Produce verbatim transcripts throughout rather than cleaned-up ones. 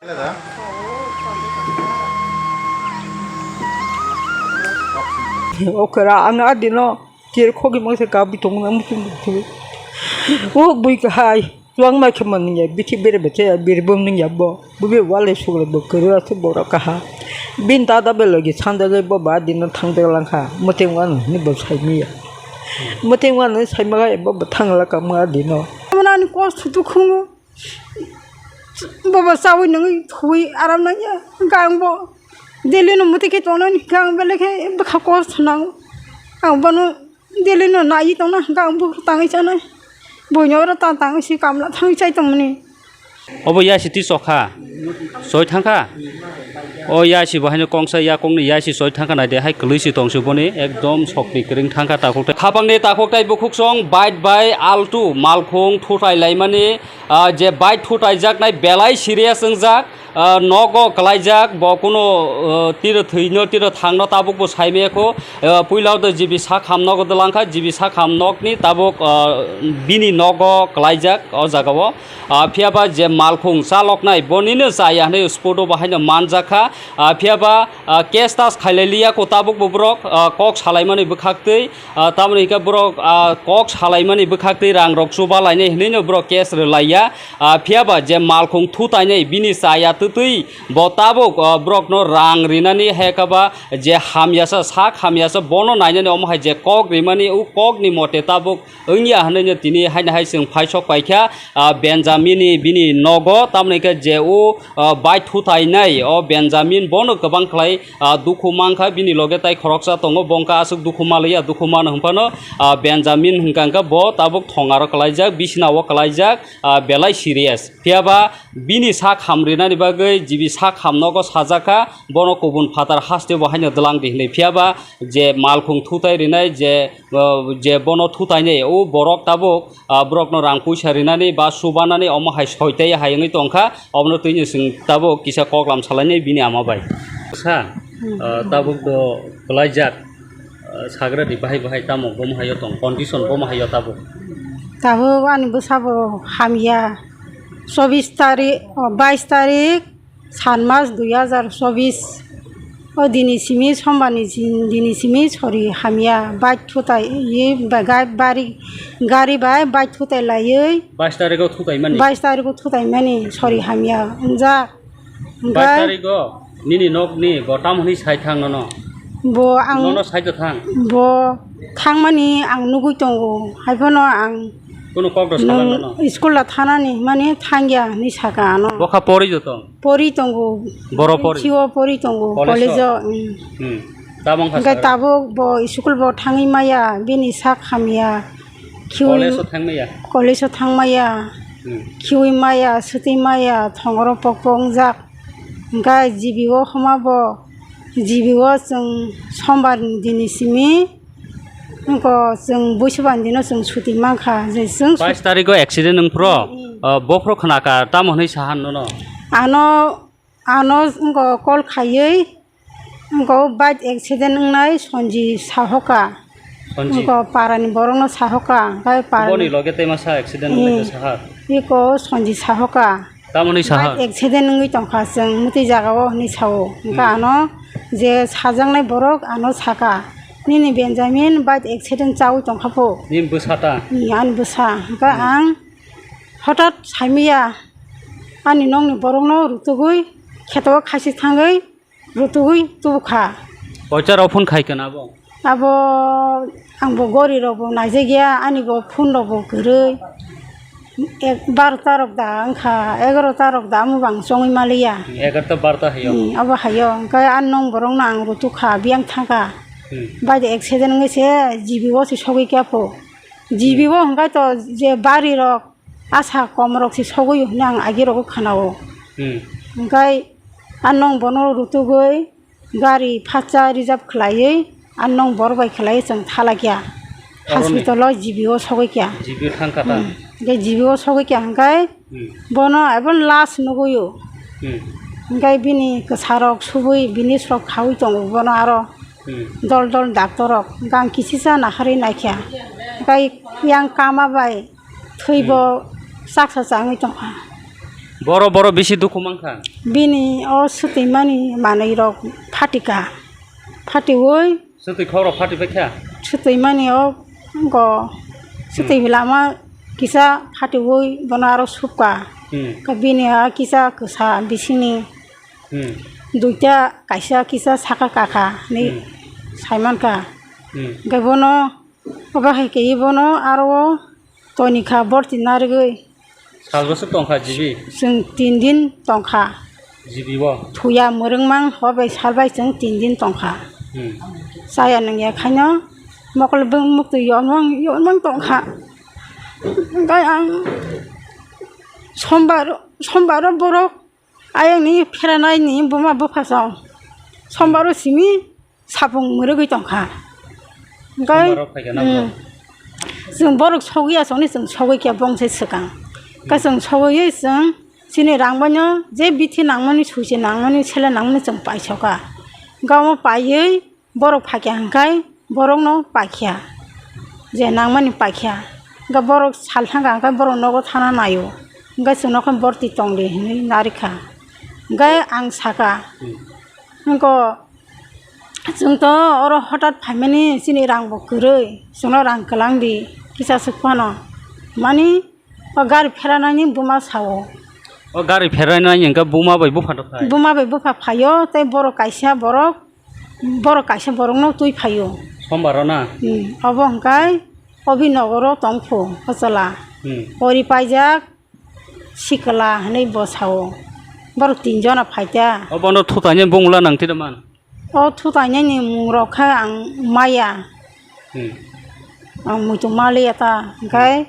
Okra ang adino tir khogi mangse kabi tong na mutum mutum. O bui kahai tuang mai khe man ya bithi bere bete ya bir bom ning ya bo. Bubi wale sugra bo kuru ase bora kaha. Bin ta da belo gi sanda le bo ba dino thang de lang kha. Mutum wan ni bo sai mi ya. Mutum wan ni sai ma ga bo thang la ka ma dino. Mana ni kos tu khungu. Baba sawi nangwi thuwi aram nangya. Hwnkhe ang bo Delhi no mwtwi khe tongnani hwnkhe ang belai khe bwkha kos nang. Ang bono Delhi no naiwi tongna hwnkhe ang bwkha tangwi chanai. Boino oro ta tangwi si kamla thangwi chai tongmani. Obo yasi tisok kha. Soi thang kha. O yasi bo haino kongsa ya kongni yasi soi thang kha nai de hai kwlwi si tong se boni ekdom sokni kwrwng thang kha takhuk tai. Khapang ni takhuk tai bukhuk song bike bai altu malkhung thutai laimani. Ah, je bike thutaijaknai belai serious wngjak, ah, nogo kwlaijak, bo kuno, ah, tiro thwino, tiro thangno tabuk bo saimaya kho. Ah, puila o de G B sakham nogo dwlangkha, G B sakham nokni tabuk, ah, bini nogo kwlaijak o jagao. Ah, phiyaba je malkhung chaloknai, bonino chaya hwnwi spot o bahaino manjakha. Ah, phiyaba, ah, case tas khailai liya kho tabuk bo borok, ah, kok salaimani bwkhaktwi. Ah, tamoni hwnkhe borok, ah, kok salaimani bwkhaktwi rangrok chuba lainai hwnwino borok case rwlaiya. Ah, phiyaba je malkhung thutainai bini chaya twtwi bo tabuk, ah, borokno rang rinani hai khe ba je hamyasa sak hamyasa bono nainani omo hai je kok rimani o kokni mote tabuk wngya hwnwino tini haino hai chwng phaisok paikha, ah, Benjamin ni bini nogo tamoni hwnkhe je o, ah, bike thutainai o Benjamin bono kwbang khlai ah, dukhu mankha, bini loge tai khoroksa tongo, bo wngkha aswk dukhu maliya, dukhu mano hwnphano, ah, Benjamin hwnkha hwnkhe bo tabuk thongaro kwlaijak, bisinao kwlaijak, ah, belai serious. Phiyaba bini sak hamrinani bagwi G B sak ham nogo sajakha, bono kubun phatar hasteo bo haino dwlang di hwnwi. Phiyaba je malkhung thutai rinai, je, ah, je bono thutainai, o borok tabuk ah, borokno rang puisa rinani ba subanani omo hai soitai hai wngwi tongkha, obono twini chwng tabuk kisa koklam salainai bini ama bai. Sa, Hmm. Ah, tabuk do kwlaijak, ah, sagra di bahai bahai tamo bomo hayo tong, condition bomo hayo tabuk. Tabuk ani bwsabo hamya, chobbish tarik, oh, bais tarik, San mas dui hazar chobbish. O dini simi sombar ni din, dini simi sori hamya bike thutai ye ba-, ga-, bari, gari bai bike thutai laiwi. Bais tarikh o thutai mani? Bais tarikh o thutai mani sori hamya wngjak. Bais Hwnkhe tarikh o nini nok ni bo tamo hwnwi sai thang nono? Bo ang, Nono sai to thang? Bo thangmani ang nugui tongo. Haiphano ang Kuno kok rw sala nono? School o thanani mani thangya hinwi saka ano. Bokha pori joto? Pori tongo. Boro pori? Chiwo pori tongo, College o? College o, mm. Hmm. Tamo wngkha Hwnkhe saka? Tabuk bo school bo thangwi maya, bini sak hamya. Khiui College o thangmaya? College o thangmaya. Hmm. Khiui maya, swtwi maya, thongoro pokpo wngjak. Hwnkhe G B o homa bo, G B o chwng sombar ni dini simi, wngkha chwng buisubani dino chwng suti mankha, je chwng su- Bais tarikh o accident wngphro, Hmm. ah, bophro khnakha, tamo hwnwi sahan nono? Ano, ano wngkha call khaiwi, wngkha bike accident wngnai Sonji sahoka. Sonji? Wngkha parani borokno sahoka, hwnkhe parani Boni loge tei masa accident Hmm. wnglaikha saha? Iko Sonji sahoka. Tamoni saha? Bike accident wngwi tongkha, chwng mwtwi jagao hinwi sao. Hwnkhe Hmm. ano je sajaknai borok ano saka, "Nini Benjamin bike accident chaui tongkha pho." Nini bwsa ta? Hmm, ani bwsa. Hwnkhe Hmm. ang hothat saimaya, ani nokni borokno rutugwi kheto o khaisik thangwi rutugwi tubukha. Koicha rok phone khai kana bo? Abo ang bo gori rok bo naijak ya, ani bo phone rok bo kwrwi. Ek, barota rok da wngkha, egarota rok da, omo bo ang chongwi maliya. Egarota barota hayo? Hmm, abo hayo. Hwnkhe ani nong borok no ang rutukha, biyang thangkha. Hmm. Bai de accident wngwi se G B o se sogwi kya pho. G B o hwnkhe to je bari rok, Asa kom rok se sogwi hwnwi ang agi rogo khwnao. Hmm. Hwnkhe a nong bono rutugwi gari phatsa reserve khlaiwi a nong bor bai khlaiwi chwng thalakya. Oroni? Hospital o G B o sogwi kya. G B o thang kha ta? Hmm. Hwnkhe G B o sogwi kya hwnkhe Hmm. bono abo last nugwi o. Hmm. Hwnkhe bini kwsa rok subui bini srok khaui tongo bono aro Hmm. dol dol doctor rok gang kisisa naharwi naikha. Hwnkhe yang kama bai Thwibo Hmm. chaksa changwi tongkha. Boro boro bisi dukhu mankha. Bini o swtwi mani manwi rok phatika. Phatiwi. Swtwi khok rok phati paikha. Swtwi mani o go. Swtwi Hmm. lama kisa phatiwi bono aro supka. Hmm. Ka bini ha kisa kwsa bisini. Hmm. Duita kaisa kisa saka kaka ni Hmm. saimanka. Hmm. Hwnkhe bono obo hai khe bono aro o Tonikha borti narigwi. Salbwswk tongkha G B? Chwng tin din tongkha. G B bo? Thuya mwrwngmang hor bai sal bai chwng tin din tongkha. Hmm. Chaya nungya khaino mokol bwng muktwi yomang yomang tongkha. Hwnkhe ang sombar, sombaro borok Ayang ni pheranai ni buma bupha chong. Sombaro simi sapung mwrwgwi tongkha. Hwnkhe, Sombaro phaikha na hmm, bro? Chwng borok sogwi aswkni chwng sogwi khe bongse swkang. Hwnkhe chwng sogwi chwng chini rang baino je bithi nangmani, suiche nangmani, sele nangmani chwng paisoka. Hwnkhe omo paiwi Borok phaikha hwnkhe borokno paikha, je nangmani paikha. Hwnkhe borok sal thangkha hwnkhe borok nogo thana naio, hwnkhe chwng nokha borti tongdi hinwi narikha. Hwnkhe ang saka, Hmm. hwnkhe chwngto oro hotat phaimani chini rangbo kwrwi, chwngno rang kwlangdi kisa swk phano. Mani O gari pheranani buma sao. O gari pheranani hwnkhe buma bai bupha rok phai? Buma bai bupha phaio, tei borok kaisa borok, borok kaisa borokno twi phaio. Sombaro na? Hmm, obo hwnkhe obi nogoro tongphu o chwla. Hmm. Pori paijak sikla hinwi bo sao. Borok tin jona phaita. O bono thutaini bungla nang tida man? O thutainani mung rok khe ang maya. Hmm. Ang muitu maliya ta, hwnkhe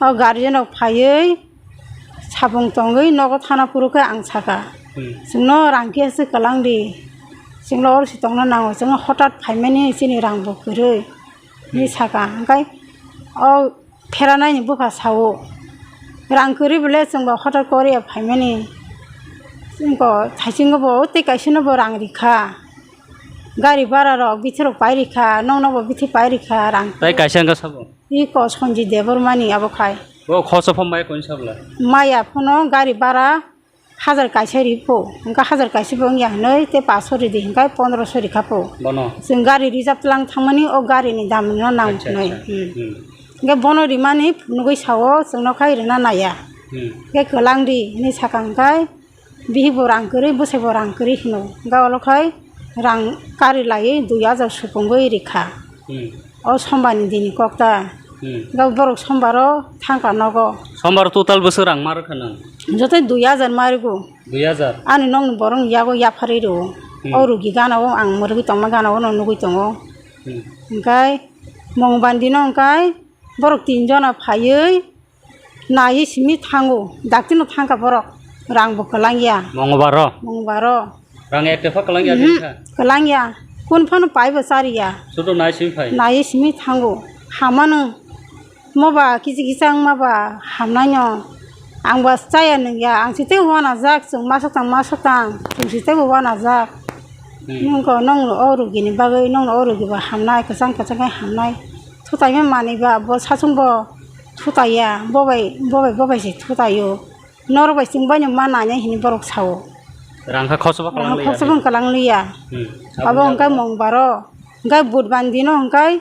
o guardian rok phaiwi sapung tongwi nogo thana phuru khe ang saka, Hmm. "Chwngno rang khe se kwlang di, chwngno oro se tongna nango, chwngno hotat phaimani chini rang bo kwrwi," hinwi Hmm. saka. Hwnkhe o Pheranaini bupha sao, "Rang kwrwi bole chwngbo hotel Korea phaimani. Chwngbo thaichingbo tei kaisano bo rang rikha. Gari bara rok bithi rok pai rikha, nokno bo bithi pai rikha rang." Tai kaisa wngkha sabo? Iko Sonjit Debbarmani abo khai. Bo khoso phano maya koin sabla? Maya phano gari bara Hajar kaisa ri pho, hwnkha hajar kaisa bo wngya hinwi tei paso ri di hwnkha pondroso ri kha pho. Bono? Chwng gari reserve tlang thangmani o gari ni dam no nang Acha, hinwi. acha. Hmm. Hmm. Hwnkhe bono rimani phunugwi sao chwngno khai rwna naiya. Hmm. Hwnkhe kwlang di hinwi sakha hwnkhe bihik bo rang kwrwi bwsai bo rang kwrwi hino. Hwnkhe olo khai rang kari laiwi dui hajar supungwi rikha. Hmm. O sombar ni dini kok ta. Hmm. Ga borok sombar o thangkha nogo. Sombar total bwswk rang ma rwkha nang? Joto dui hajar ma rwgo. Dui hajar? Ani nokni borok ni yago yapharwi rwo. Hmm. O rugi gana o ang mwrwgwi tongma gana o no nugwi tongo. Hmm. Hwnkhe mongban dino hwnkhe borok tin jona phaiwi Naiwi simi thango, daktino thangkha borok, rangbo kwlangya. Mongobaro? Mongobaro. Rang ek tephak kwlangya Mhm, dinkha? Kwlangya. Kun phano paibo chariya. Sudo nai simi phai? Naiwi simi thango. Hamano. Moba kichi kichang maba hamnaino. Angba chaya nungya. Ang sitei wanajak, chwng masotang masotang. Chwng siteibo wanajak. Hmm. Nungkho nongno o rugini bagwi, nongno o rugibo hamnai, kwchang kwchang khe hamnai. Thutaima manwiba bo sachwngbo thutaiya, bobai, bobai, bobai se thutaio. Norok bai chwng baino ma nainai hinwi borok sao. Rang kha khoroksa Rang kwlang khoroksa liya. Bwkha kwlang liya. Hmm. Abo Abo hwnkhe abo. Mong baro. Hwnkhe budbani dino hwnkhe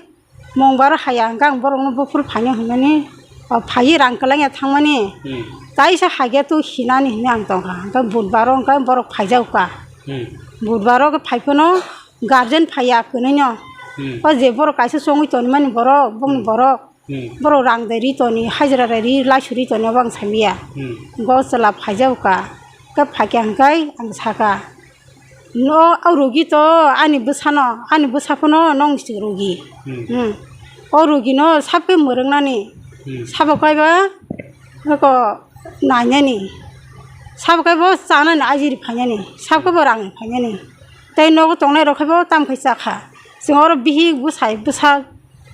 mong baro haya hwnkhe ang borokno buphuru phaino hwnmani, o phaiwi rang kwlangya thangmani. Hmm. Taisa haikhe twi hinani hinwi ang tongkha. Hwnkhe budbaro hwnkhe borok phaijakha. Hmm. Budbaro khe phaiphano guardian phaiya kwnwino. Hmm. O je borok kaisa chongwi tonimani borok, bongni Hmm. borok. Hmm. Borok rang de ri toni, hajra de ri, laisuri toni, obo ang samiya. Hmm. Go chwla phaijao ka, khe phaikha hwnkhe ang saka, "No, o rugi to ani bwsano, ani bwsa phano nong si rugi." Hmm. Hmm. O rugi no sabkhe mwrwknani, Hmm. sabo kaiba eko nainani, sabo kaibo chanani ajiri phainani, sabkhe bo rang phainani. Tei nogo tongnai rok khe bo tamo khe chakha. Chwng oro bihik bwsai bwsa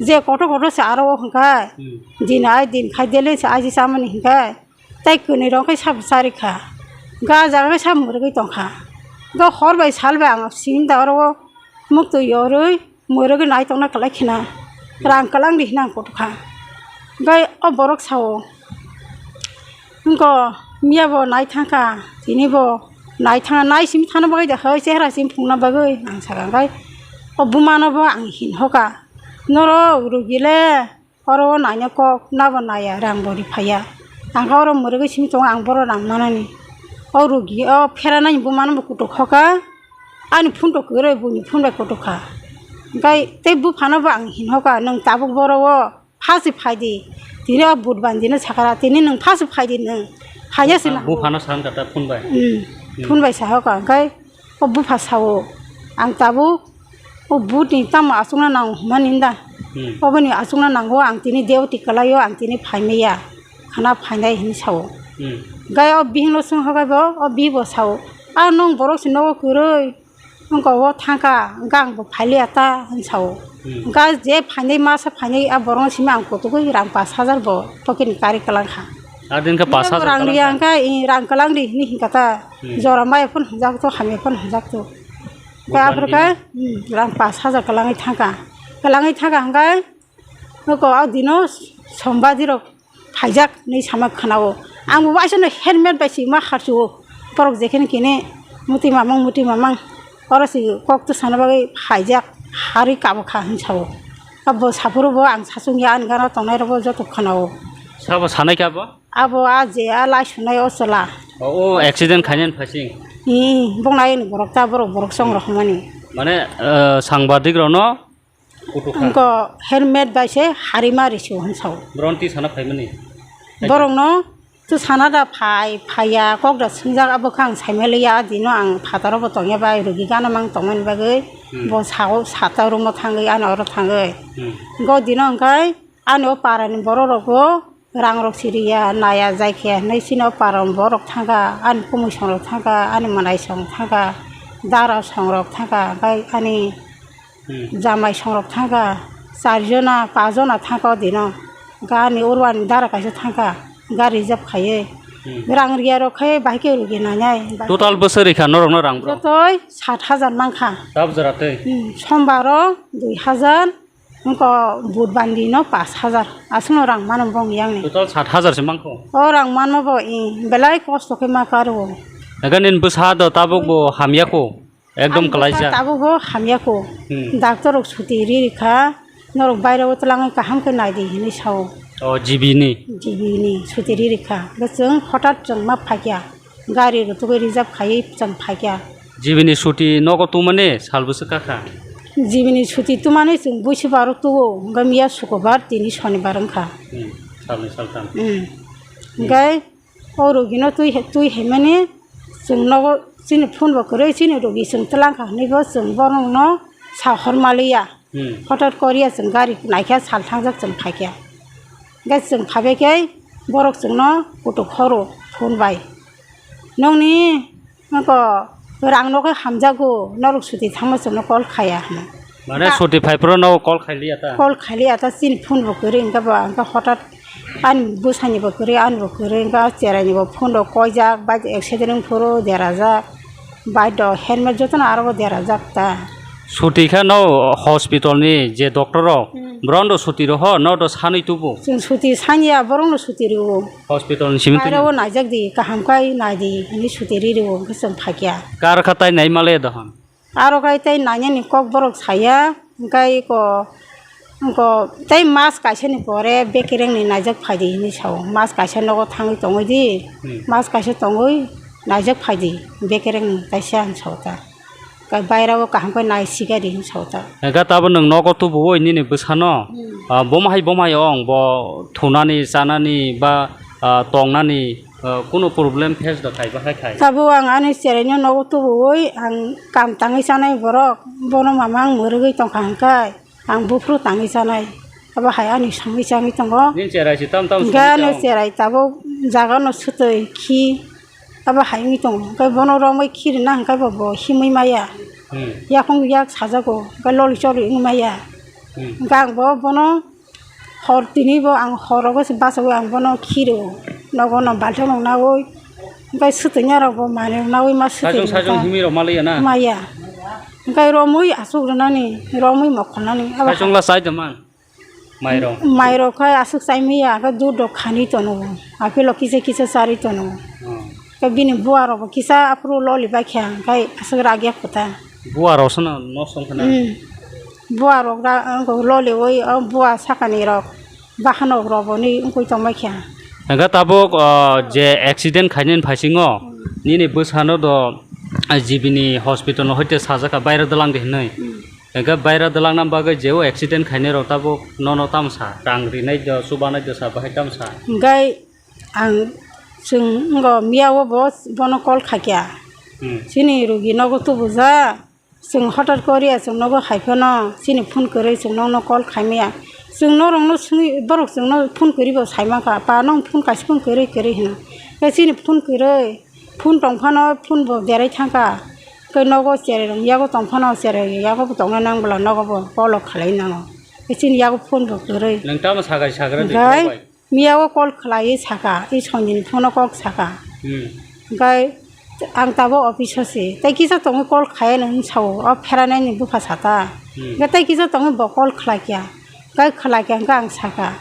Je kotor kotor se aro o hwnkhe, Hmm. din ai din khai dele se aji chamani hwnkhe, tei kwnwi rok khe sabo chari kha, ga jaga khe sabo mwrwgwi tong kha, ga hor bai sal bai ang simi da oro o muktwi yorwi mwrwgwi nai tongna kwlai khna, rang kwlang di hwnwi ang kotor kha, gai o borok sao, wngkha. Miya bo nai thangkha, tini bo nai thangkha, nai simi thana bagwi da hai chehra simi phungna bagwi ang sakha, hwnkhe o buma no bo ang hin hoka, "Norok rugi le oro o naina kok, nabo naiya, rang bo ri phaiya. Ang khe oro mwrwgwi simi tongo, ang boro rang manani." O rugi, o pheranani buma no bo kutuk hoka, ani phone rok kwrwi, buini phone bai kutuk kha. Hwnkhe tei bupha no bo ang hin hoka, "Nwng tabuk boro o phasi phai di, tini o but bandi no sakha, tini nwng phasi phai di, nwng phaina se nango." Bupha no sa wngkha ta phone bai? Hmm. Hmm. Phone bai sa hoka, hwnkhe o bupha sao, "Ang tabuk o but ni tamo achukna nango hwnmani da? Hmm. Oboni achukna nango, ang tini duty kwlaio, ang tini phai maya, khana phainai," hwnwi sao. Hmm. Hwnkhe o bihik no swng hoka bo, o bihik bo sao, "A nwng borok se nogo kwrwi, wngkha o thangkha, hwnkhe ang bo phailiya ta," hwn sao. Hmm. Hwnkhe je phainai, masa phainai, a borok no simi ang kutugwi rang pash hajar bo pocket ni kari kwlangkha. A din khe pash hajar rang riya kwlangkha? Hwnkhe, "I rang kwlang di," hwnwi hinkha ta. Hmm. Jora maya phano hwnjak to, hamya phano hwnjak to. Hwnkhe aphuru khe, hmm, rang pash hajar kwlangwi thangkha. Kwlangwi thangkha hwnkhe nuko o dino sombadi rok phaijak hinwi sama khwnao. Ang bo waisa no helmet bai si ma kharchuo. Borok jekheno kene muti mamang, muti mamang. Oro si kok to sana bagwi phaijak, harwi kabo kha hinwi sao. Abo saphuru bo ang sachung ya, ani gana tongnai rok bo joto khwnao. Sabo sanai kha bo? Abo a je a lai sunai o chwla. O, o accident khainani phasing? Hmm, bong nai ni borok ta, borok, borok chong rok hwnmani. Mane, eh, sangbadik rok no Kutukha. Wngkha helmet bai se harima risi o hwn sao. Borok twi sana phaimani? Borokno twi sana da phai, phaiya, kok da swngjak, abo khe ang saimaliya, dino ang phataro bo tongya bai, rugi gana mang tongmani bagwi, hmm, bo sao sata room o thangwi, ani oro thangwi. Hmm. Go dino hwnkhe ani o parani borok rok bo rang rok siriya, naya jai khe hinwi chini o parani borok thangkha, ani kumui song rok thangkha, ani mwnai song thangkha, dara song rok thangkha, hwnkhe ani Hmm. Jamai songrok thangkha, char jona, pas jona thangkha o dino. Gari urwani dara kaisa thangkha, gari reserve khaiwi. Hmm. Rang riyarok khai bahai khe rugi nainai. Total bwswk rikha norokno rang bwrok? Jotoi sat hajar mankha. Tab jora tei? Hmm, sombaro dui hajar, wngkha budbandi no pas hajar. Aswkno rang mano bong yang ni. Total sat hajar se mankho? O rang manma bo, i, belai kosto khe ma karo. Ega nini bwsa do tabuk bo hamya kho? Ekdom. Ang kwlaijak. Bwsa tabuk bo hamya kho. Hmm. Doctor rok suti ri rikha, norok baire o twlangwi kaham khe nai di hinwi sao. O, G B ni? G B ni suti ri rikha. Bo chwng hothat chwng ma phaikya. Gari rwtugwi reserve khaiwi chwng phaikya. G B ni suti nogo tungmani sal bwswk kakha? G B ni suti tungmani chwng buisi baro tugo, hwnkhe miya sukubar tini sonibar wngkha. Hmm, salni saltham. Hmm. Hmm. Hwnkhe o rugino twi, twi haimani chwng nogo chini phone bo kwrwi, chini rugi chwng twlang kha hwnwi bo chwng borokno sa hor maliya. Hmm. Hothat koriya chwng gari naikhe sal thangjak chwng phaikha. Hwnkhe chwng phaibai khe borok chwngno kutuk horo phone bai. Nokni nokho rang nokhe hamjago, norok suti thangma chwngno call khaiya hwnwi. Mane suti phaiphuru nogo call khailiya ta? Call khailiya ta, chini phone bo kwrwi, hwnkhe bo hwnkhe hothat ani bwsani bo kwrwi, ani bo kwrwi, hwnkhe o cherai ni bo phone rok koijak, bike accident wngphuru derajak, bike rok helmet jotono aro bo derajak ta. Suti khe no hospital ni je doctor rok, hmm, borok no suti rw ho, no do sanwi tubu? Chwng suti sanya, borok no suti rw o. Hospital ni simi twi? Baire o naijak di, kaham khai nai di, hinwi suti ri rw o, hwnkhe chwng phaikya. Kar kha tai nai male dohon? Aro khai tei nainani kok borok saya, hwnkhe eko, eko tei mas kaisa ni pore bekereng ni naijak phai di hinwi sao. Mas kaisa nogo thangwi tongwi di, hmm, mas kaisa tongwi naijak phai di bekereng ni kaisa hinwi sao ta. Kai baira o kaham khe nai siga di hinwi sao ta. Hwnkhe tabo nwng nogo tubuwi nini bwsano, hmm, ah, bom hai bom hai ong bo thunani chanani ba, ah, tongnani, ah, kunu problem face da khai ba hai khai? Tabuk ang ani cheraino nogo tubuwi ang kam tangwi chanai borok, bono mama ang mwrwgwi tongkha hwnkhe ang buphuru tangwi chanai, abo hai ani songwi changwi tongo. Nini cherai se tam tam hwnkhe songwi ani chao? Cherai tabuk jagano swtwi khi abo hai wngwi tongo, hwnkhe bono romwi khirina hwnkhe bo, bo himwi maya, hmm, yakung yak sajago, hwnkhe loli choli wngwi maya, hmm, hwnkhe ang bo bono Hor tini bo ang hor rogo se bachawi ang bono khiro. Nogo no balti rok nawi, hwnkhe swtwini rok bo manwi rok nawi ma swtwi. Sajong sajong himwi rok maliya na? Maya. Hwnkhe romwi aswk rwnani, romwi mokholnani. Abo sajong la chai tongma? Mai rok. Mai rok khai aswk chai maya, hwnkhe dudh rok khani tono. Aphel rok kisa kisa charwi tono. Hmm. Khe bini bua rok bo kisa aphuru loli bai kha, hwnkhe aswk ragya kho ta. Bua rok sano no song khna? Hmm. Bua rok ra-, wngkha loli oi, o bua sakani rok bahanok rok bo ni wngwi tong bai kha. Hwnkhe tabuk, o, je accident khainani phaisingo, hmm, nini bwsano do, ah, G B ni hospital no hoite sajak kha, baira dalang di hinwi. Hmm. Hwnkhe baira dalangna bagwi je o accident khainai rok tabuk nono tamo sa, rang rinai do, chubanai do sa, bahai tamo sa? Hwnkhe ang, chwng wngkha miya o bo, bono call khaikha. Hmm. Chini rugi nogo tubujak, chwng hotat koriya, chwng nogo hai phano chini phone kwrwi chwng nokno call khaimaya. Chwng norokno swngwi, borok chwngno phone kwrwi bo saimankha, "Pa, nwng phone kaisa phone kwrwi kwrwi," hino. Khe chini phone kwrwi, phone tong phano phone bo berai thangkha. Khe nogo cherai rok yago tong phano cherai yago bo tongna nang bwla nogo bo call o khlai nango. Khe chini yago phone bo kwrwi. Nwng tamo sagai sagra di Hwnkhe bai? Miya o call khlaiwi saka, i Sanjini phone o kok saka. Hmm. Hwnkhe ang tabuk office o se, tei kisa tongwi call khaiya nw hwn sao, o pheranaini bupha sata. Hmm. Hwnkhe tei kisa tongwi bo call khlaikha. Hwnkhe khlaikha hwnkhe ang saka,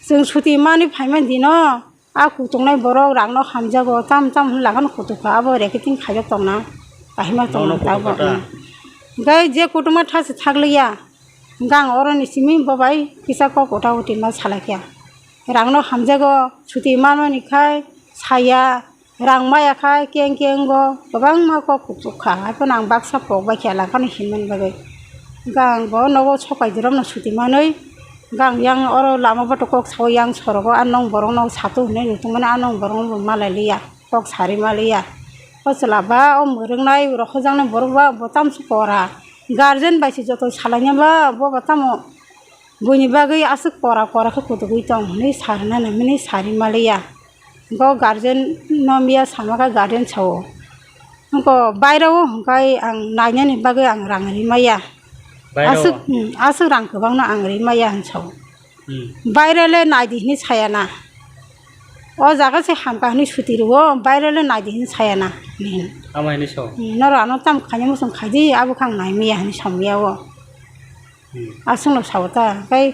"Chwng suti manwi phaimani dino, a kutuknai borok rangno hamjago, tam tam hwn lagano kutukha, abo reketing khaijak tongna, kahima tongna tabuk." Nono kutukha ta? Hmm. Hwnkhe je kutukma tha se thakliya, hwnkhe ang oroni simi bo bai kisa kok uta uti ma salaikha. Rangno hamjago, suti manmani khai saya, rang maya khai keng keng go, kwbangma kok kuchuk kha, haiphano ang baksa pok bai khe lagano hinmani bagwi. Hwnkhe ang bo nogo sopai dirokno suti manwi, hwnkhe ang yang oro lama bato kok sao, yang sorogo a nong borokno satu hwnwi nutungmani, a nong borokno bo malai liya, kok sari ma liya. O chwla ba o mwrwknai, rohorjaknai borok ba bo tamsuk kora, guardian bai se joto salaina ba bo ba tamo buini bagwi aswk kora kora khe kutugwi tong hwnwi sarwna nangmani sari ma liya. Bo guardian no miya sama khe guardian sao. Wngkha bairao hwnkhe ang nainani bagwi ang rang ri maya. Bairao? Aswk, hmm, aswk rang kwbangno ang ri maya hwn sao. Hmm. Bairale naidi hwnwi sayana. O jaga se hamkha hwnwi suti rwo, bairale naidi hwnwi sayana, hwnwi hwn. Ama hwnwi sao? Hmm, norok ano tamo khaina muchung khaidi, abo khe ang nai maya hwnwi sao maya o. Hmm. Aswkno sao ta, hwnkhe,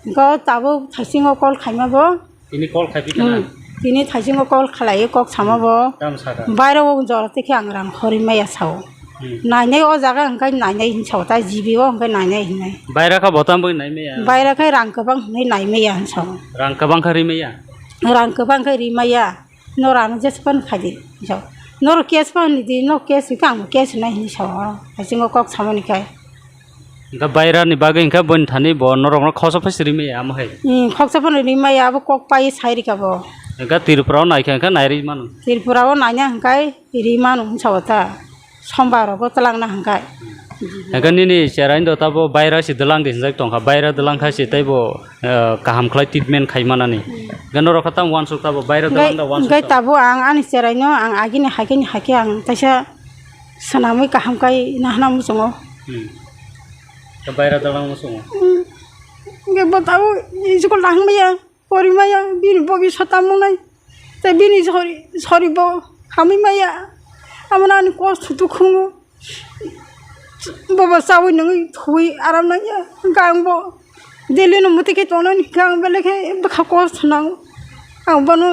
hwnkhe o tabuk thaisingo call khaima bo. Tini call khai phi khana? Hmm. Tini thaisingo call khlaiwi kok sama bo. Tamo saka? Bairao jora tei khe ang rang khorwi maya sao. Hmm. Nainai o jaga hwnkhe nainai hwn sao ta, G B o hwnkhe nainai hwnwi. Baira kha bo tamo bai nai maya? Baira khe rang kwbang hwnwi nai maya hwn sao. Rang kwbang kha ri maya? Rang kwbang khe ri maya. Norok ano jesa phano khai di, sao. Norok case phano ni di, norok case hwnkhe ang bo case hwnai hwnwi sao, haisingo kok samani khai. Hwnkhe baira ni bagwi hwnkhe boni thani bo norokno khoksa phai siri maya amo hai. Hmm, khoksa phano ri maya, abo kok pai sai rika bo. Hwnkhe Tripura o naikha hwnkhe nai ri mano. Tripura o naina hwnkhe ri mano hwn sao ta. Sombar rogo twlangna hwnkhe. Hwnkhe nini cherai do tabo baira se dwlang di hwnjak tongkha, baira dwlang kha se teibo, eh, kaham khlai treatment khai manani. Hmm. Hwnkhe norok kha tamo uansuk tabo baira dwlang da uansuk hwnkhe tamo? Tabo ang ani cherai no ang agini haikhe ni haikhe ang taisa swnamwi kaham khai nahana muchungo. Hmm. Khe baira dwlang muchungo? Hmm. Hwnkhe bo tabo school tangmaya. Pori maya, bini bogi sota monai. Tei bini sori, sori bo hamwi maya. Amo ani kosto dukhungo. Bobo chawi nungwi thuwi aram nangya. Hwnkhe ang bo daily no muti khe tongnani hwnkhe ang belai khe bwkha kosto nango. Ang bono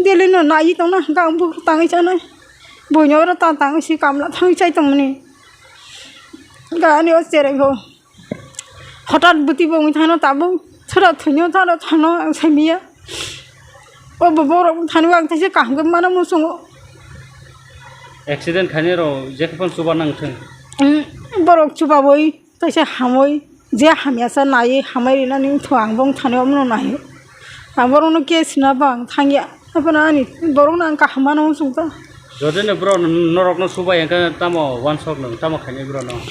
daily no naiwi tongna hwnkhe ang buphuru tangwi chanai. Buino oro ta tangwi si kamla thangwi chai tongmani. Hwnkhe ani o cherai bo. Hothat bwtwi bo wngwi thangno tabuk. Sora thwino tharo thangno ang saimanya. O bo borok thani ang teisa kaham khe mana muchungo. Accident khainai rok jekhe phano chuba nang thung. Umm, borok chuba boi teisa hamoi je hamya sa naiwi hamai rina ni wngthu ang bong thani omono nai. Ang borokno case na bang thangya. Haphano ani borokno ang kaham mano wng chuk ta. Jodi no bro norokno subai hwnkhe tamo uansok no tamo khainai bro no?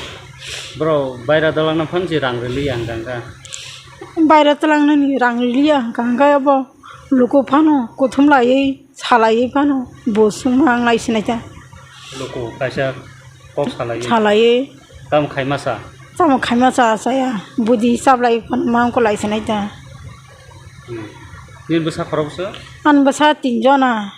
Bro baira dalangna phan si rang riliya hwnkha hwnkha. Baira talangnani rang riliya hwnkha hwnkha abo luku phano kuthum laiwi salaiwi phano bo sungma ang nai sinai ta. Luku kaisa kok salaiwi. Salaiwi. Tamo khaima sa? Tamo khaima sa saya. Budi chaplai phano ma wngkha lai sinai ta. Hmm. Nini bwsa khoroksa? Ani bwsa tinjona.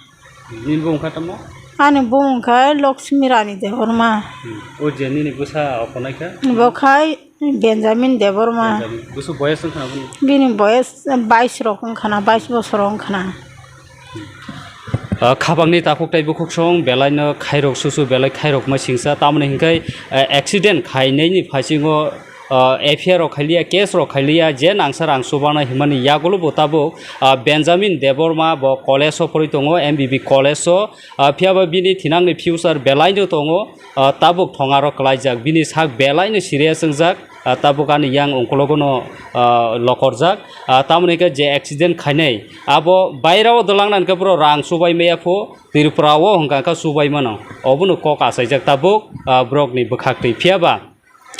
Nini bumung kha tamo? Ani bumung kha Lakshmi Rani Debbarma. Hmm. O je nini bwsa okonai kha? Bo khai Benjamin Debbarma. Benjamin. Bwswk boyes wngkha na bini? Bini boyes bais rok wngkha na, bais bosor wngkha na. Hmm. Ah, khabangni takhuk tei bukhuksong belaino khairok susu belai khairokma singsa, tamoni hinkhe, eh, accident khainaini phasingo, ah, F I R rok khailiya, case rok khailiya, je nangsa rang chubana himani yagulo bo tabuk, ah, Benjamin Debbarma bo college o phori tongo, M B B college o, ah, phiyaba bini thinangni future belaino tongo, ah, tabuk thongaro kwlaijak, bini sak belaino serious wngjak, ah, tabuk ani yang ungkulogono, ah, lokorjak, ah, tamoni hinkhe je accident khainai, abo bairao dwlangnani khe borok rang chubai maya pho, Tripura o hwnkha kha chubai mano, obono kok achaijak tabuk, ah, borokni bwkhaktwi. Phiyaba,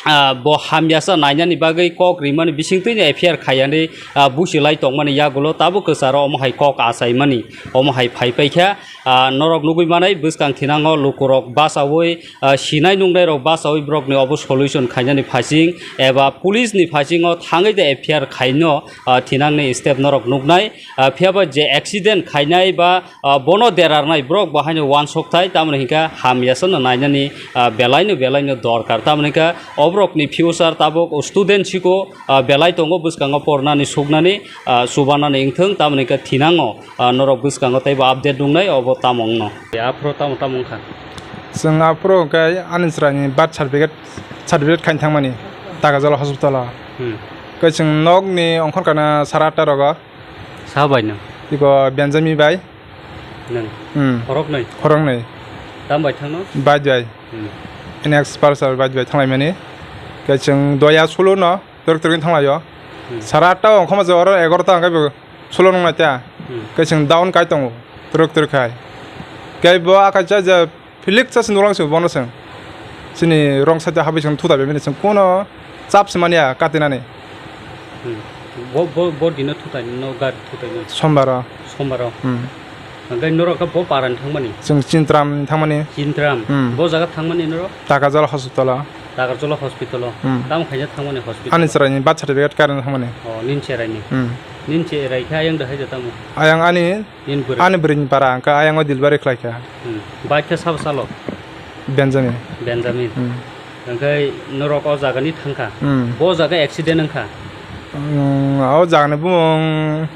ah, bo hamyasa nainani bagwi kok rimani bisingtwino F I R khaiyani, ah, buchilai tongmani yagulo tabuk kwcharo omo hai kok achaimani, omo hai phai paikha. Ah, norok nugui manai bwskang thinango lukurok bachaui, ah, sinai nungnairok bachaui borokni obo solution khainani phasing eba police ni phasingo thangwi de F I R khaino, ah, thinangni step norok nuknai. Ah, phiyaba je accident khainai ba, ah, bono derarnai borok bo haino uansuk thai, tamoni hinkhe hamyasano nainani, ah, belaino belaino dorkar. Tamoni hinkhe oborokni future tabuk student siko, ah, belai tongo bwskango pornani suknani, ah, chubanani wngthung, tamoni hinkhe thinango, ah, norok bwskango teibo update nungnai obo tamo wngno. Aphuru tamo tamo wngkha? Chwng aphuru hinkhe ani chwraini birth certificate, certificate khaina thangmani Takajala hospital o. Hmm. Khe chwng nokni ongkhor kana sara atta rogo. Sa bai no? Iko Benjamin bai. Nwng? Hmm. Khoroknwi? Khoroknwi. Tam bai thangno? Bike bai. Hmm. N X Pulsar bike bai thanglaimani. Khe chwng doya solo no twrwk twrwk wng thanglaio. Hmm. Sara atta o ongkhorma je oro egarota hwnkhe bo solo nung naita. Hmm. Khe chwng down kai tongo twrwk twrwk khai. Khe bo akaisa je Philik cha se nuklang se bono chwng. Chini wrong side o habwi chwng thutai bai mani chwng kuno chap se manya katinani. Hmm. Bo, bo, bo dino thutai no gari thutai no? Sombar o. Sombar o. Hmm. Hwnkhe norok khe bo para ni thangmani? Chwng Chintram thangmani. Chintram. Hmm. Bo jaga thangmani norok? Takarjala hospital o. Takarjala hospital o. Hmm. Tamo khaina thangmani hospital? Ani chwraini birth certificate karna thangmani. O, nini chwraini. Hmm. Nini chwrai khe ayang da hai da tamo? Ayang ani Nini bwrwi? Ani bwrwini para hwnkhe ayang o delivery khlai kha. Hmm. Bike khe sabo chalo? Benjamin. Benjamin. Hmm. Hwnkhe norok o jaga ni thangkha? Hmm. Bo jaga accident wngkha? Hmm, o jaga ni bumung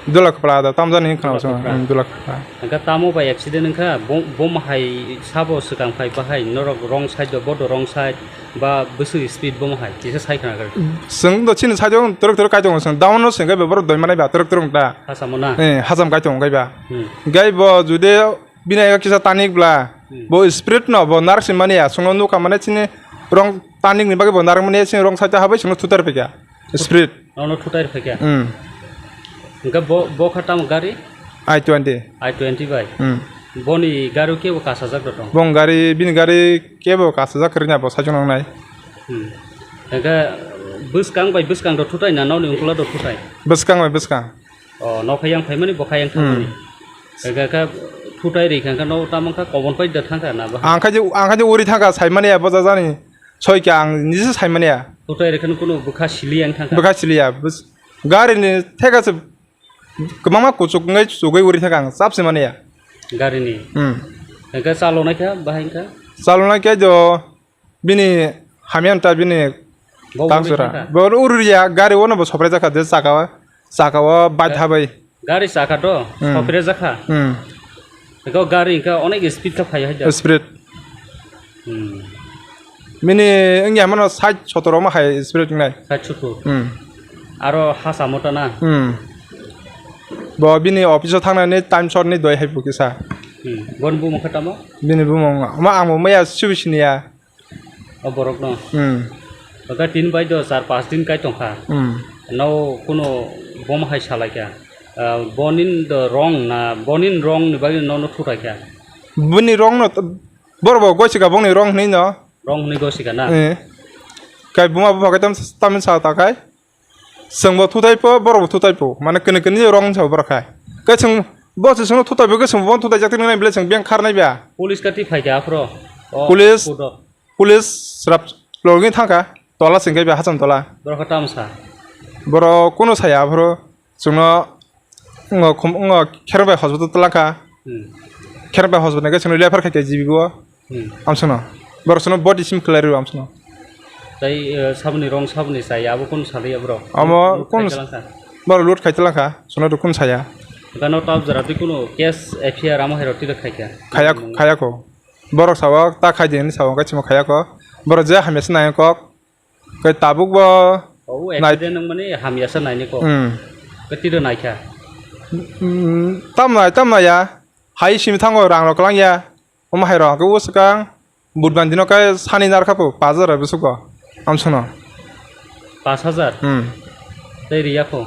Dulakpla da, tamo jani khna Dulakpla. Hmm, Dulakpla. Hwnkhe tamo bai accident wngkha? Bo, bo hai sabo swkang phai bahai norok wrong side o, bodo wrong side. Ba bwswk speed bo hai kisa sai khna khe. Chwng do chini side o twrwk twrwk kai tongo, chwng down no chwng khe borok doi manai ba twrwk twrwk da. Hachamo na? Eh, hacham kai tongo khe ba. Hmm. Gai bo jude bini ego kisa tanik bla, hmm, bo speed no bo narwk si mani ya, chwngno nukha mane chini wrong tanik ni bagwi bo narwk mani ya, chini wrong side o habai chwngno thutar phaikha. Speed. Nono thutai rwkha khe? Hmm. Hwnkhe bo, bo kha tamo gari? I twenty. I twenty bai? Hmm. Boni gari o kebo kasajak rw tong? Bong gari, bini gari kebo kasajak kwrwina bo saichung nangnai. Hmm. Hwnkhe bwskang bai bwskang rw thutai na nokni ungkula rw thutai? Bwskang bai bwskang. O, nokha yang phaimani, bokha yang thangmani. Hmm. Hwnkhe khe thutai rwkha hwnkhe no tamo kha kobon pai da thangkha na bo? Ang khaide, ang khaide uri thangkha saimani ya bojajani. Soi khe ang nisi saimani ya. Thutai rwkhe no kunu bwkha sili yang thangkha? Bwkha sili ya. Bwskang. Gari ni theka se kwbangma kuchuk wngwi chugwi uri thangkha ang, chap se mani ya. Gari ni? Hmm. Hwnkhe chalonai kha bahai wngkha? Chalonai khe jo bini hamya wngta bini. Bo uri kangsura thangkha? Bo uri ya, gari o no bo soprai jakha je chaka o, chaka o bike habai. Gari chaka to, hmm, sopre jakha. Hmm. Eko gari hwnkhe onek speed khe phai hai da. Speed. Hmm. Bini wngya mano sait sotor omo hai speed wngnai. Sait sotor. Hmm. Aro hasa mota na? Hmm. Bo bini office o thangnani time short ni doi hai bo kisa. Hmm. Boni bumung khe tamo? Bini bumung ma ang bo maya sibu siniya. O borok no? Hmm. Oka tin bai do char pas din kai tongkha. Hmm. No kuno bom hai salaikha. Ah, bonin do wrong na, bonin wrong ni bagwi no, no thutai kha. Bini wrong no t-, borok bo gosi ka bongni wrong hinwi no. Wrong hinwi gosi ka na? Eh. Kai buma bupha kai tam, tam sa ta kai. Chwng bo thutai po, borok bo thutai po. Mane kene kene wrong sa borok khai. Kai chwng bo se chwngno thutai po, kai chwng bo thutai jak tin nai bele chwng beng khar nai ba. Police ka ti phai kha aphro. O, police. Kudo. Police srap login thangkha, tola singkhe be hacham tola. Borok khe tamo sa? Borok kunu saya aphuru chwngno, ngo khum-, ngo Khermbai hospital twlangkha. Hmm. Khermbai hospital khe chwngno refer khaikha G B o. Hmm. Amsano. Borok chwngno body sim khlai rw amsano. Tai, eh, saboni rong saboni chaya abo kunu salai ya borok? Amo loot kunu khai twlangkha? Borok loot khai twlangkha, chwngno kunu saya. Gano tab jora twi kuno case F I R amo hai roti khaikha. Khaya, khaya ko. Borok sabo ta khai di hinwi sabo, hwnkhe chwngbo khaya ko. Borok je hamya se nai kok. Khe tabuk bo. O nai- accident wng mani hamya se naini kok. Hmm. Khe tiro naikha. Hmm, tam nai, tam nai ya. Hai simi thango rang rok kwlang ya. Omo hai rok khe o swkang. Budban dino khe sani narkha po, pash hajar bai bwswk bo. Amsono. Pash hajar? Hmm. Tei riya kho?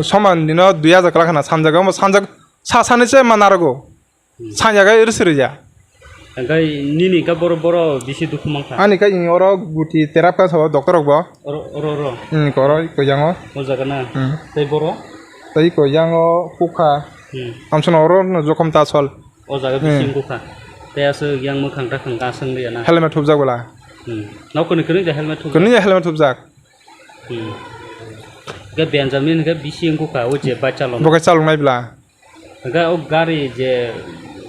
Soman dino dui hajar kwlak khna sanjak, omo sanjak sa sani se ma narogo. Hmm. Sanjak khe rwse rwya. Hwnkhe nini khe boro, boro bisi dukhu mankha? Ani khe ini oro guti terap kha sabo doctor rok bo. Oro, oro, oro? Hmm, oro koyango. O jaga na? Hmm. Tei boro? Tei koyango kukha. Hmm. Amsono oro no jokhom ta sol. O jaga Hmm. bising kukha. Tei aswk yang mwkhang takhang aswng liya na. Helmet thupjak bwla. Hmm. Nokoni kwrwi de helmet thupjak. Kwrwi de helmet thupjak. Hmm. Hwnkhe Benjamin hwnkhe bising kukha, o je bike chaloknai. Bo khe chaloknai bwla. Hwnkhe o gari je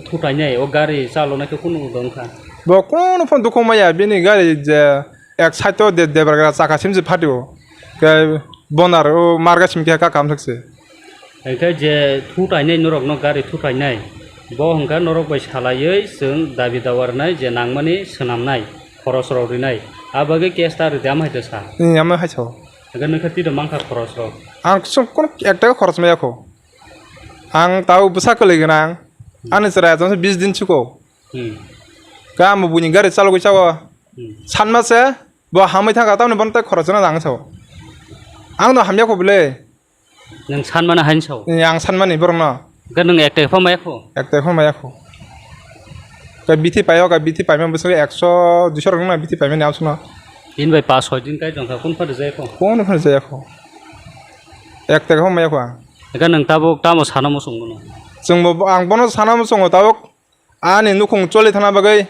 thutainai, o gari chaloknai khe kunu wngkha? Bo kunu phano dukhu maya, bini gari je ek side o de-, debargra chakha simse phatio. Khe bonar o marga simkhe kha kamthak se. Hwnkhe je thutainai norokno gari thutainai, bo hwnkha norok bai salaiwi chwng dabi dawa rwnai je nangmani swnamnai, khorosrok rinai. A bagwi case ta rwdi, amo hai ta sa. Ni amo hai sao. Hwnkhe nwkha twi rw mankha khorosrok. Ang chwng kono ek taka khoros maya kho. Ang tao bwsa kwlwi gwnang. Ani chwrai achomsa bis din chukho. Hmm. Khe amo buini gari chalogwi chao. Hmm. Sanma se bo hamwi thangkha, tamoni bono tei khoroksa no nang sao. Ang no hamya kho bwle. Nwng sanmani haino sao? Ni ang sanmani borokno. Hwnkhe nwng ek taka pha maya kho? Ek taka pha maya kho. Khe bithi paio, khe bithi paimani bwswk ekso duiso rok wngna bithi paimani amsono. Bini bai pash soi din kai tongkha, kunu phano jaya kho? Kunu phano jaya kho. Ek taka pha maya kho ang. Hwnkhe nwng tabuk tamo sana muchung bono? Chwngbo, ang bono sana muchungo tabuk ani nukhung choli thana bagwi.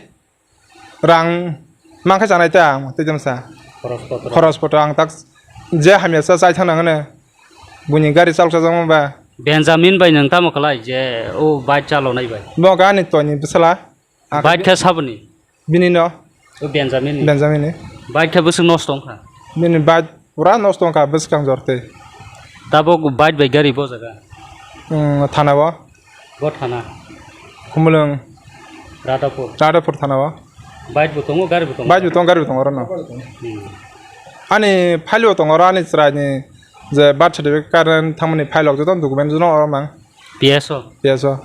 Rang mankhe chanai ta ang tei tamsa. Khoros potro. Khoros potro ang tak je hamya sa chai thang nang ne. Buini gari chalok chajakma ba. Benjamin bai nwng tamo khlai je o bike chalonai bai? Bo khe ani toini bwsala. Ang bike khe saboni? Bini no. O Benjamin ni? Benjamin ni. Bike khe bwswk nosto wngkha? Bini bike pura nosto wngkha bwskang jor tei. Tabuk bike bai gari bo jaga? Hmm, thana o. Bo thana? Khumulwng. Radhapur. Radhapur thana o. Bike bo tongo, gari bo tongo? Bike bo tongo, gari bo tongo oro no. Hmm. Ani file bo tongo oro, ani chwrai ni je birth certificate, current thangmani file rok joto document joto oro mang. P S O? P S O.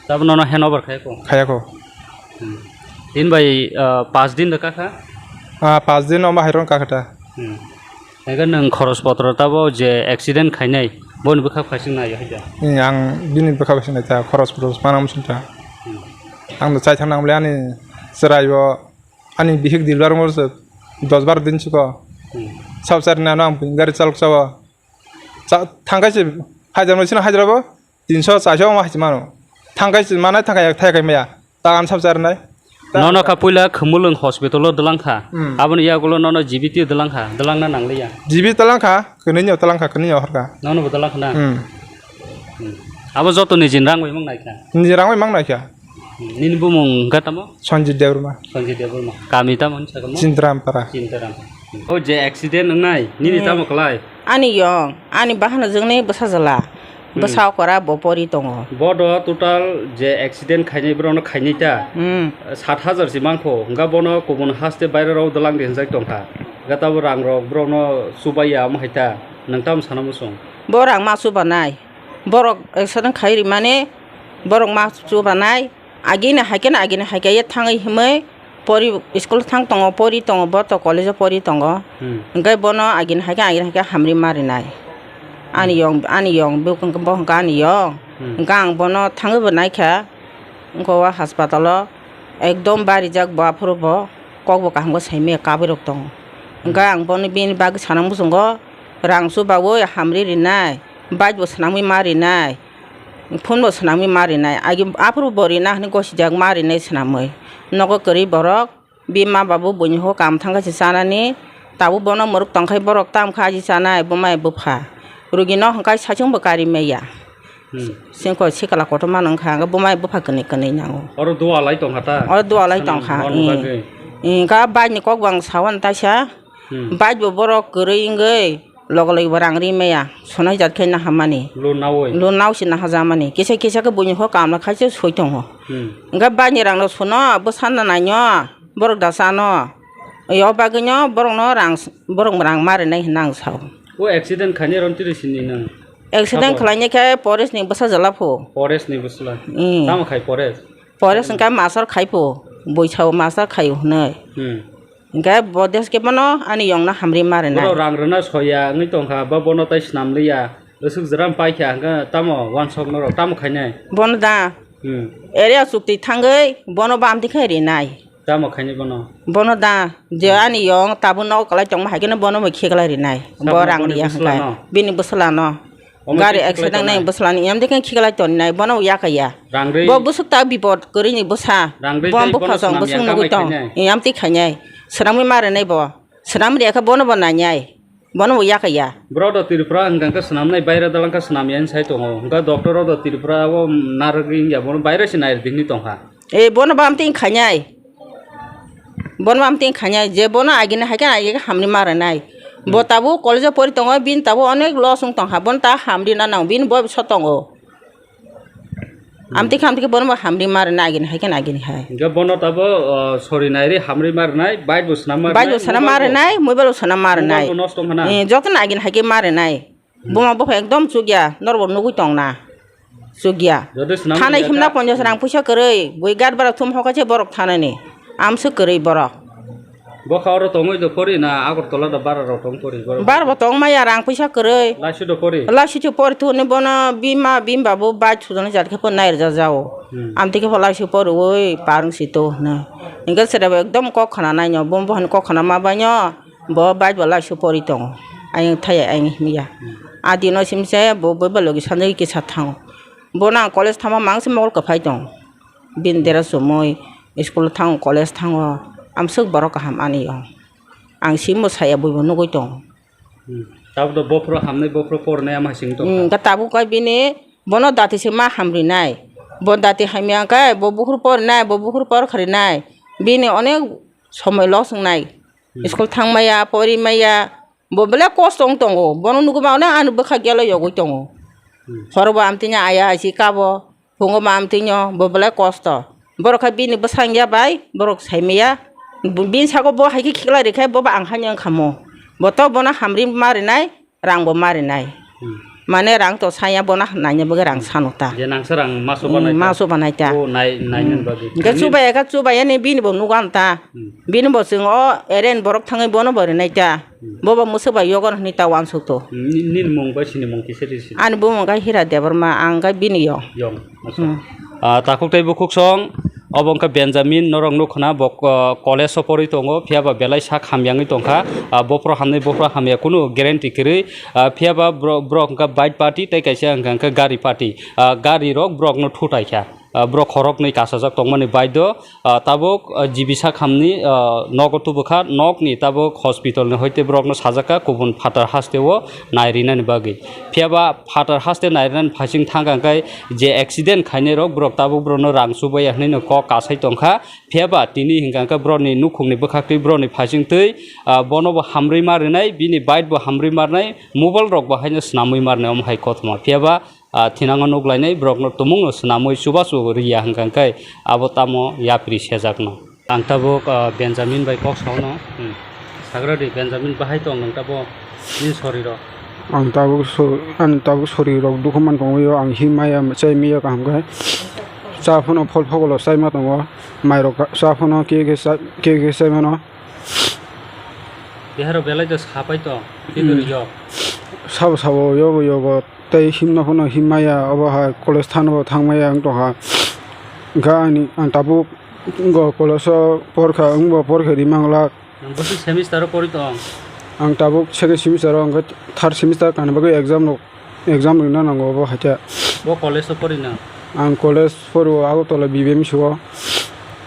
Tabuk nono hand over khai kho? Khaya kho. Hmm. Tin bai, ah, pash din da kakha? Ah, pash din omo hai rok kakha ta. Hmm. Ega nwng khoros potro tabo je accident khainai, boni bwkha khaising nai hai da? Hmm, ang bini bwkha khaising nai ta, khoros potro manang muchung ta. Hmm. Ang no chai thang nang bole ani chwrai bo, ani bihik dilbar mo se dos bar din chukho. Hmm. Sab chari nano ang gari chalok chao. Cha-, thangkai se hajar no sino hajar bo. Tinso chaisa omo hai se mano. Thangkai se manai thangkai thai kai maya. Ta ang sab charnai. Nono kha puila Khumulwng hospital o dwlang kha. Hmm. Aboni yagulo nono G B T dwlang kha. Dwlangna nangliya. G B dwlang kha, kwnwi no dwlang kha, kwnwi no horkha. Nono bo dwlang kha na? Hmm. Hmm. Abo joto niji rang bai mang naikha. Niji rang bai mang naikha. Hmm. Nini bumung hwnkha tamo? Sanjit Debbarma. Sanjit Debbarma. Kami tamo hwnsa kamo? Chintrampara. Chintaram. O je accident wngnai, nini Hmm. tamo khlai? Ani yong, ani bahano jwngni bwsajwla. Hmm. Bwsa okora bo pori tongo. Bodo total je accident khainai borokno khainai ta? Hmm. Sat hajar si mankho, hwnkha bono kubun haste baire rok dwlang di hwnjak tongkha. Hwnkha tabo rang rok borokno chubaiya omo hai ta, nwng tamo sana muchung? Bo rang ma chubanai. Borok accident khai rimani, borok ma chubanai. Agini hai khe no, agini hai khe ye thangwi himwi pori, school thang tongo, pori tongo, bo to college o pori tongo. Hmm. Hwnkhe bono agini hai khe, agini hai khe hamri ma rinai. Ani yong, ani yong, bo hwnkhe, bo hwnkhe ani yong. Hmm. Hwnkhe ang bono thangwi bo naikha, wngkha o hospital o, ekdom barijak bo, aphuru bo kok bo kaham khe saimanya, kabwi rok tongo. Hmm. Hwnkhe ang bono bini bagwi sana muchungo, rang chubaui hamri rinai, bike bo swnamwi ma rinai. Phone bo swnamwi ma rinai. Agi aphuru bo rina hwnwi gosijak ma rinai swnamwi. Nogo kwrwi borok, bini ma babu buini ho kam thangkha se chanani. Tabuk bono mwrwk tongkhai borok tamkha aji chanai bumai bupha. Rugino hwnkhe saichung bo kari maya. Hmm. Sengkho sikla kotorma nungkha, hwnkhe bumai bupha kwnwi kwnwi nango. Oro dua lai tongkha ta? Oro dua lai tongkha, hmm. Hwnkhe bike ni kok bo ang sawan taisa. Hmm. Bike bo borok kwrwi wngwi. Logo logi bo rang ri maya, sonai jat khe nahamani. Loan nawi. Loan nao se nahajamani. Kisa kisa khe buini ho kamla khai se soi tongo. Hmm. Hingke baini rang no sono, bwsa no naino, borok da chano. Yo bagwi no borok no rang, borok rang ma rinai hinna ang sao. O accident khainai ron tiri sini nang. Accident Sabo. Khlainai khe Paresh ni bwsa jala pho. Paresh ni bwsla. Hmm. Tamo khai Paresh? Paresh hingke master khai pho. Bui sao master khai hwnwi. Hmm. Hingke bo desh ke bono ani yong no hamri ma rinai. Borok rang rwna soya wngwi tongkha, ba bono tai swnam liya. Aswk jora paikha hwnkhe tamo wansok norok tamo khainai? Bono da. Hmm. Area chukti thangwi bono bamti khe rinai. Tamo khainai bono? Bono da. Je Hmm. Ani yong tabuk nogo kwlai tongma hai kheno bono bo khiklai rinai. Bo Tamo rang boni riya bwsla hwnkhe. No? Bini bwsla no. Omo Gari khe khiklai accident nai tongnai? Bwsla ni yamdi khe khiklai toni nai bono bo yakaya. Rang ri. Bo bwswk ta bipot kwrwi ni bwsa. Rang ri Bo tei bupha bono chwng swnam bwswk yang nugwi kamai tong. Khainai? Yamti khainai. Swnamwi ma rinai bo. Swnam riya khe bono bo nainai. Bono bo yakaya. Bro do Tripura hwnkha khe swnamnai baira dalangkha swnamya hinwi sai tongo. Hwnkha doctor rok do Tripura o narwgwi wngya bono baira se nairwdi hinwi tongkha. E bono bamti wngkhainai. Bono bamti wngkhainai je bono agini haikhe agini hamni ma rwnai. Bo Hmm. Tabuk college o pori tongo bini tabuk onek loss wng tongkha bono ta hamri na nango bini bo so tongo. Amtwi khe, amtwi khe bono bo hamri ma rwnai agini hai khe agini hai. Hingke bono tabo, o, sori nairi hamri ma rwnai, bike bo swnam ma Bike bo rwnai, swnam ma mobile bo, rwnai, mobile bo swnam ma rwnai. Mobile bo nosto wngkha na? Eh, jotono agini hai khe ma rwnai. Hmm. Buma bupha ekdom chukya, norok bo nugwi tong na. Chukya. Jodi swnam Thanai rwya himna kha, ponchash rang hmm. Puisa kwrwi, bui gat bara thum hokache borok thanani. Amswk kwrwi borok. Bokha oro tongwi do pori na Agartala do bara rok tong pori borok? Bara bo tong maya rang puisa kwrwi. Laisu do pori? Laisu se pori thuni bono bima bimba bo bai thujani jat khe po nai rwja jao. Hmm. Amtwi khe po laisu pori oi parung si to hwno. Hingke sere bo ekdom kok khna nai no bo bohani kok khna ma bai no bo bai bo laisu pori tongo. Ayang thaya ayang himya. Hmm. Adi no simse bo bai ba logi sanjai kisa thango. Bono ang college thangma mangse mokol kwphai tong. Bini dera chumui school thango, college thango, amswk borok kaham ani o. Ang simo saya buibo nugui tong. Hmm. Tabuk do bophro hamnai, bophro pornai ama sing tong. Hmm, kha. Ka tabuk kai bini bono dati se ma hamrinai. Bo dati hamya kai, bo bukhur pornai, bo bukhur por kharinai. Bini onek somoi loss wngnai. Hmm. School thangmaya, porimaya, bo belai kosto wng tongo. Bono nugwi ma onek ani bwkha gelo yogwi tongo. Hmm. Horo bo amtwino aya aisi kabo, phungo bo amtwino, bo belai kosto. Borok khe bini bwsang ya bai, borok saimaya. Bo-, bini saka bo hai khe khiklai rikhe bo ba ang haino wng kha mo. Bo to bono hamri ma rinai, rang bo ma rinai. Hmm. Mane rang to saya bono naina bagwi rang sano ta. Je nangsa rang maso Hmm, banai ta. Maso banai ta. O nai, naina Hmm. Bagwi. Hingke Nini chubai ya kha chubai ya ni bini bo nugo ang ta. Hmm. Bini bo chwng o eren borok thangwi bono bo rinai ta. Hmm. Bo bo mwswk bai yogo hinwi ta uansuk to. Ni-, nini mung bai sini mung kisa risi. Ani bumung khe Hira Debbarma, ang khe bini yong. Yong, acha. Hmm. Ah, takhuk tei bukhuk song, obo wngkha Benjamin, norok nukho na bo, ah, college o porwi tongo, phiya ba belai sak hamyangwi tongkha. Ah, bophro hamnai, bophro hamya kunu guarantee kwrwi. Ah, phiya ba bro-, borok wngkha bike party tei kaisa wngkha, wngkha gari party. Ah, gari rok borokno thutai kha. Ah, borok khoroknwi kasajak tongmani bike do. Ah, tabuk, ah, G B sakhamni, ah, nogo tubukha, nokni tabuk hospital ni hoite borokno sajakha, kubun phatar hasteo nairinani bagwi. Phiya ba phatar haste nairinani phaising thangkha hwnkhe je accident khainai rok borok tabuk borokno rang chubaiya hwnwi no kok kasai tongkha. Phiya ba tini hwnkha hwnkhe borokni nukhungni bwkhaktwi borokni phaising twi, ah, bono bo hamrwi ma rwnai, bini bike bo hamrwi ma rwnai, mobile rok bo haino swnamwi ma rwnai omo hai kothoma. Phiya ba Ah, thinango nuk lainai borokno tumungno swnamwi chubachu riya hwnkha khe abo tamo yapri sejakno. Ang tabuk, ah, Benjamin bai kok saono. Hmm. Sagra di Benjamin bahai tong nwng tabuk nini sorirok? Ang tabuk so-, ani tabuk sorirok dukhu man tongwi o, ang himaya chai maya kaham khe. Cha phano phol phogolo chaima tongo, mairok cha phano khe khe cha-, khe khe chaimano. Biharo belai do sapai tong, khe Hmm. Riyok. Sabo sabo yobo yobo. Tei himna phano himmaya, obo hai college thangna bo thangmaya wng tongkha. Hwnkhe ani, ang tabuk bo college o porkha, wngbo porkha rimang glak. Nwng bwswk semester o pori tong? Ang tabuk second semester o, hwnkhe third semester kana bagwi exam rok, exam rwna nango obo haikhe. Bo college o pori nang? Ang college poro Agartala B B M S o.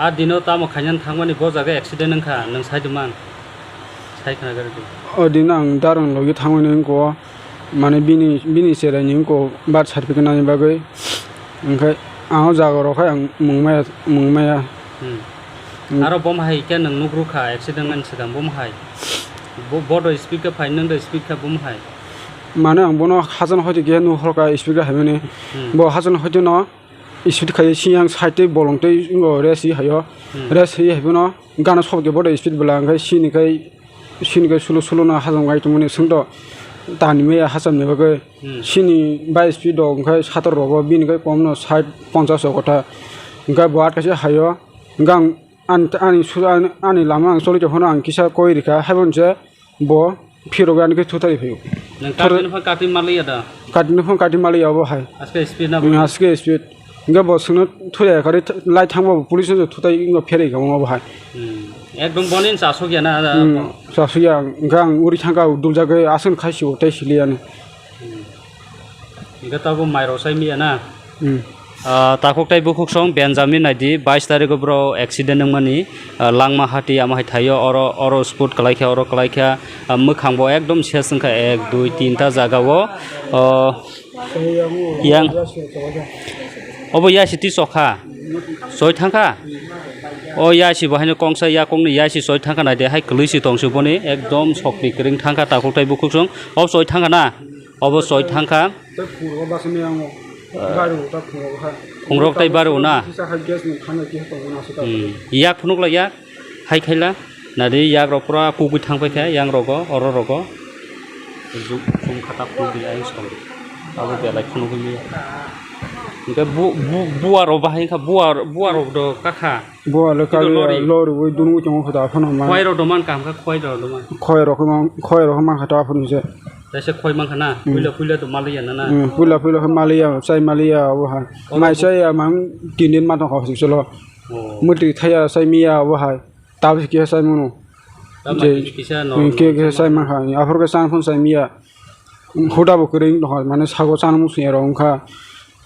A dino tamo khainani thangmani bo jaga accident wngkha, nwng sai tongmang? Sai khna gari di. O dino ang darang logi thangmani wngkha o. Mane bini, bini cheraini wngkha birth certificate nani bagwi. Hwnkhe ang o jaga rok khe ang mung maya, mung maya. Hmm. Hmm. Aro bomo hai khe nwng nugrukha accident mani swkang bomo hai? Bo, bodo speed khe phai, nwng de speed khe bum hai. Mane ang bono hajan hoite khe nuhorkha speed khe haimani. Hmm. Bo hajan hoite no speed khai siyang side tei bolong tei ngo rest hi hayo. Hmm. Rest hi haibono gana sob khe bodo speed bwla hwnkhe sini khai, sini khai sulo sulo no hajam gai tongmani swngdo tani maya hajam ni bagwi. Hmm. Sini bai speed rok hwnkhe sator rogo bini khai kom no side ponchas o kotha. Hwnkhe bo atka se hayo. Hwnkhe ang Ani, ani, su-, ani, ani lama ang choli tongphano ang kisa koi rikha, haibon se bo phirogwi ani khe thutai phio. Nang Thar- cutting phano cutting maliya da? Cutting phano cutting maliya obo hai. Aske speed na Hmm, bo? Aske speed. Hingke bo swngno thuya kari th-, lai thangbo bo police no thutai ingo pherai kamo obo hai. Hmm. Ekdom bonin chasok ya na, na, Hmm, bo? Chasok ya, hingke ang uri thangka duljagwi aswk khai sio tei siliya ani. Hmm. Hingke tabuk mairok sai miya na? Hmm. Ah, takhuk tei bukhuk song Benjamin naidi, bais tarikgo bro accident wngmani, ah, langma hati amo hai thaio, oro, oro spot kwlaikha, oro kwlaikha, ah, mwkhangbo ekdom ses wngkha, ek, dui, tinta jagao, oh, yang, obo yasi tisokha, soi thangkha, o yasi bo haino kongsa yakungni yasi soi thangkha naidi, hai kwlwi si tongsi boni, ekdom sokni kwrwng thangkha takhuk tei bukhuk song, o soi thangkha na? Obo soi thangkha. Tei phungrok bachani yango. Ah. Bari uta phungrok ha. Phungrok tei bari una. Kisa hai gas ni thangna kisa tongmani aswk ta. Hmm. Yak phunuk la yak. Hai khaila. Nadi yak rok pura kugui thangpai kha yang rogo, oro rogo. Jum, jum khata phunuk ya yang song. Abo belai phunuk ya. Hingke bu, bu, buwa rok bahai kha, buwa, buwa rok do kakha. Bo le Kilo kali lori. Lori wi dunu wi tongo kha ta phano ma. Khoi rok doman kaham kha, khoi rok doman. Khoi rok man, khoi rok man kha ta phano je. Taisa khoi man kha na, Hmm. Puila puila to maliya na na. Hmm, puila puila kha maliya, chai maliya obo hai. Obo Mai bo- chai ya mang tin din ma tong kha sik solo. Oh. Muti thaya chai miya obo hai. Tab kisa chai mano. Tab Je, mai kisa no, hmm, ke no, kisa chai man kha. Aphor ke chang phon chai miya. Huda bo kwrwi wng tongkha, mane sago chana muchung ya rok wngkha.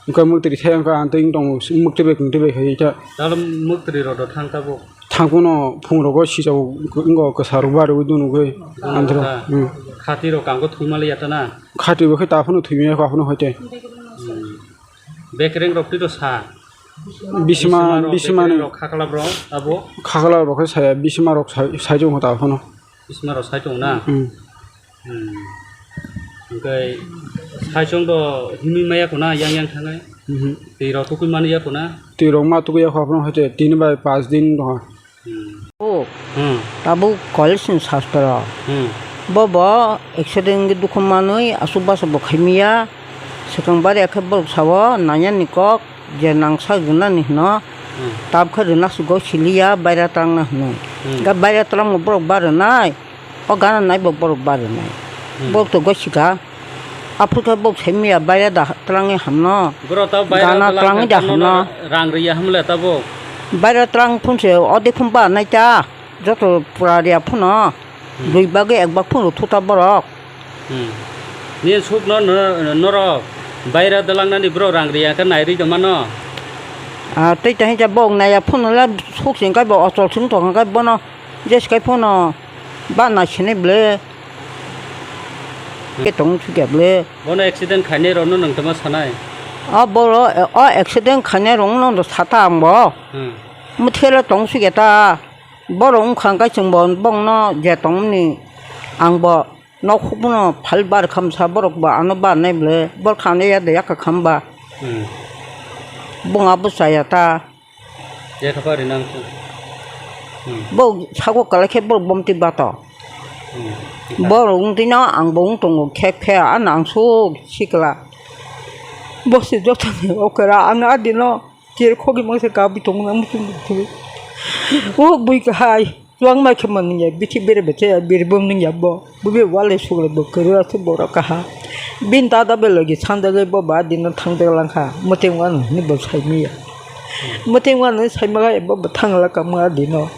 Wngkha mwktwi thai wngkha, ang twi wng tongo, mwktwi bai kwngtwi bai khai ta. Talo mwktwi rok do thang tabuk? Thang phano phung rogo sijao wng, wngkha kwsa rok barwi dunu khe. Dunu anthra, kha. Hmm. Khati rok kango thwima le ya ta na? Khati bo khe ta phano thwima ya kho aphano hoite. Hmm. Bekereng rok twi to sa? Bisma, Bisma rok, bisma bekereng ni. Rok khaklap rok abo? Khaklap rok khe saya, bisma rok sai, sai tongkha ta phano. Bisma rok sai tongo na? Hmm. Hmm. Hingke saichung do himui maya kuna yang yang thangai. Mhm. Twi rok tukui mani ya kuna. Twi rok ma tukui ya khwa phano hoite tin bai pas din do. Hmm. O. Hmm. Tabuk college ni sastro. Hmm. Bo bo accident dukhu manui asuk basa bo khaimiya. Swkang bari akhe borok sao nanya ni kok je nangsa gwnani hino. Hmm. Tabkhe rwna sugo siliya baira trangna hino. Hmm. Ga baira trangma borok ba rwnai. O gana nai bo borok barinai. Hmm. Borok to gosi kha. Aphuru khe borok sai manya baira da twlangwi hamno. Borok ta baira gana twlang twlangwi khe da tamo hamno. Rang riya hamle tabuk. Baira twlang phunse ode phun ba nai ta. Joto pura riya phuno. Hmm. Dui bagwi ek bak phun rw thu ta borok. Hmm. Ni suk no, no, norok baira twlangnani borok rang riya khe nai ri tongmano. Ah, tei ta hwnja borok naiya phuno le suk sing khe bo ochol sing tong khe bono. Jeskai phano ba naisini ble. Ke tong thukya ble. Bono accident khainai rokno nwng tama sanai? O boro, o accident khainai rokno no sata ang bo. Hmm. Muthela tong sukya ta. Borok wngkha hwnkhe chwng bo bongno je tongmani ang bo nok hukno phal bar khamsa borok bo ano bar nai ble. Bor khanai ya de yakha khamba. Hmm. Bung abo chaya ta. Yakha pari nang. Hmm. Bo sago kalai khe bo bomti bato. Hmm. Bo wng tino ang bo wng tongo khe khe ano ang suk sikla. Bo se joto ni okra ano adino kir khogi mangse kabi tongo na muchung muchung. O bui kahai. Chuang mai khe manliya, bithi bere bete ya, bere bom nung ya bo. Bubi wale sugra bo, kero ase borok kaha. Bin ta da belo gi sanda gai bo ba dino thang de langkha. Moteng wan ni bo sai miya. Moteng wan ni sai maga bo bo thang la ka ma dino.